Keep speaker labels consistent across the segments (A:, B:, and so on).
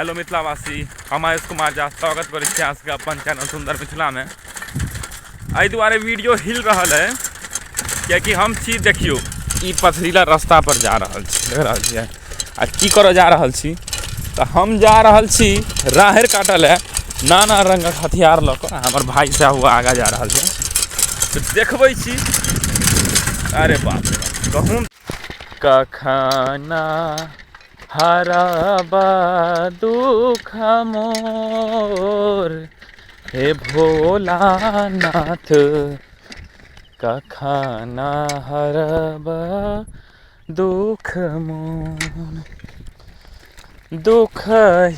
A: Hello मिथिलावासी, हम आयुष कुमार झा स्वागत करै छी अहाँ सबके अपन चैनल सुन्दर मिथिलामे। एहि दुआरे वीडियो हिल रहल है कियाकि हम छी, देखियौ ई पथरीला रास्ता पर जा रहल छी, देख रहल छियै। आ की करऽ जा रहल छी तऽ हम जा रहल छी राहरि काटऽ लए नाना रङ्गक हथियार लऽ कऽ। हमर भाय साहब आगाँ जा रहल छै, तऽ देखबै छी। अरे बाप रे बाप, गहूँम कखना हरबा दुख मोर हे भोलानाथ, कखना हरबा दुख मोर, दुख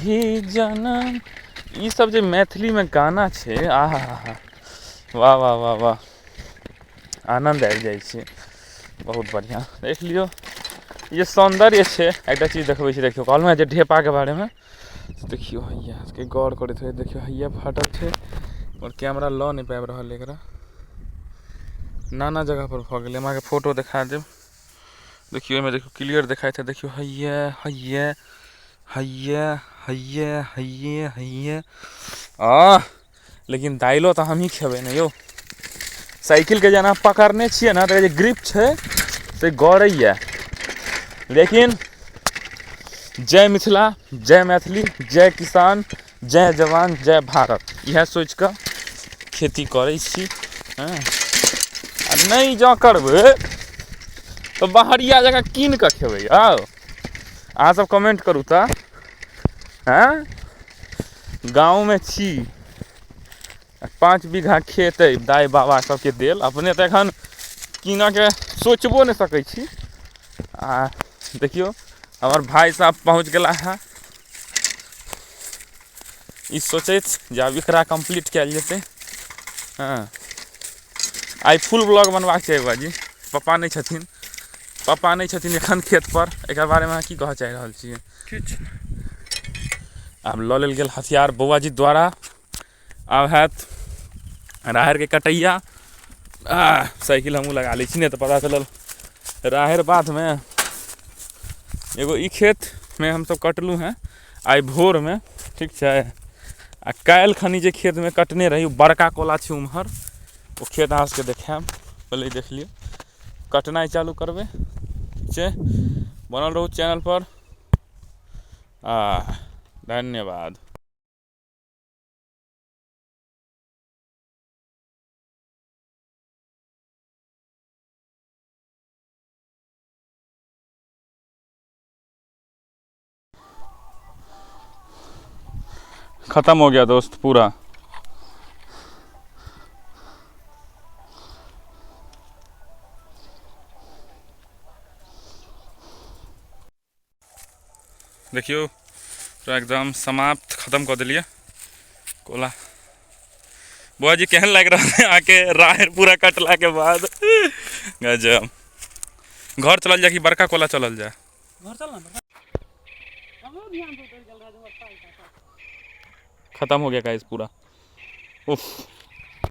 A: ही जनम। ई सब जे मैथिलीमे गाना छै, आहा हा, वाह वाह वाह वाह, आनन्द आबि जाइ छै। बहुत बढ़िआँ। देख लियौ जे सौन्दर्य छै। एकटा चीज देखबै छी, देखियौ, कहलहुँ हेँ जे ढेपाके बारेमे। देखियौ हैया सबके गौर करैत होइत, देखियौ हैया फाटल छै आओर कैमरा लऽ नहि पाबि रहल एकरा। नाना जगह पर भऽ गेलै। हम अहाँके फोटो देखा देब। देखियौ एहिमे, देखियौ क्लियर देखाइत है। देखियौ हैया हैया हैया हैया हैया हैया। आह, लेकिन दाइलो तऽ हमही खेबै ने यौ। साइकिलके जेना पकड़ने छियै ने तऽ जे ग्रिप छै से गड़ैए। लेकिन जय मिथिला, जय मैथिली, जय किसान, जय जवान, जय भारत, इएह सोचिकऽ खेती करै छी। हँ, आ नहि जँ करबै तऽ बहरिया जकाँ कीन कऽ खेबै यौ। अहाँ सब कमेंट करू तऽ। हँ, गाँवमे छी, 5 बीघा खेत अइ दाइ बाबा सबके देल, अपने तऽ एखन कीनऽके सोचबो नहि सकै छी। आ देखियौ हमर भाय साहब पहुँच गेला हँ, ई सोचैत जे आब एकरा कम्प्लीट कयल जेतै। हँ, आइ फुल ब्लॉग बनबाक छै बाजी। पप्पा नहि छथिन, पप्पा नहि छथिन एखन खेत पर। एकर बारेमे अहाँ की कहऽ चाहि रहल छियै?
B: किछु।
A: आब लऽ लेल गेल हथियार बौआजी द्वारा, आब हैत राहरिके कटैया। आ साइकिल हमहूँ लगा लै छी, नहि तऽ पता चलल राहरि बाधमे। एगो ई खेतमे हमसब कटलहुँ हेँ आइ भोरमे, ठीक छै। आ काल्हि खनी जे खेतमे कटने रही ओ बड़का कोला छै उम्हर, ओ खेत अहाँ सबके देखायब। पहिले देख लियौ, कटनाइ चालू करबै, ठीक छै। बनल रहू चैनलपर। आ धन्यवाद। खत्म हो गया दोस्त पूरा। देखियौ पूरा एकदम समाप्त, खत्म कऽ देलियै कोला। बुआ जी केहन लागि रहल है अहाँके राहरि पूरा कटला के बाद? गजब। घर चलल जाय कि बड़का कोला चलल जाय?
B: घर चल ना।
A: खत्म हो गया गाइस पूरा। उफ।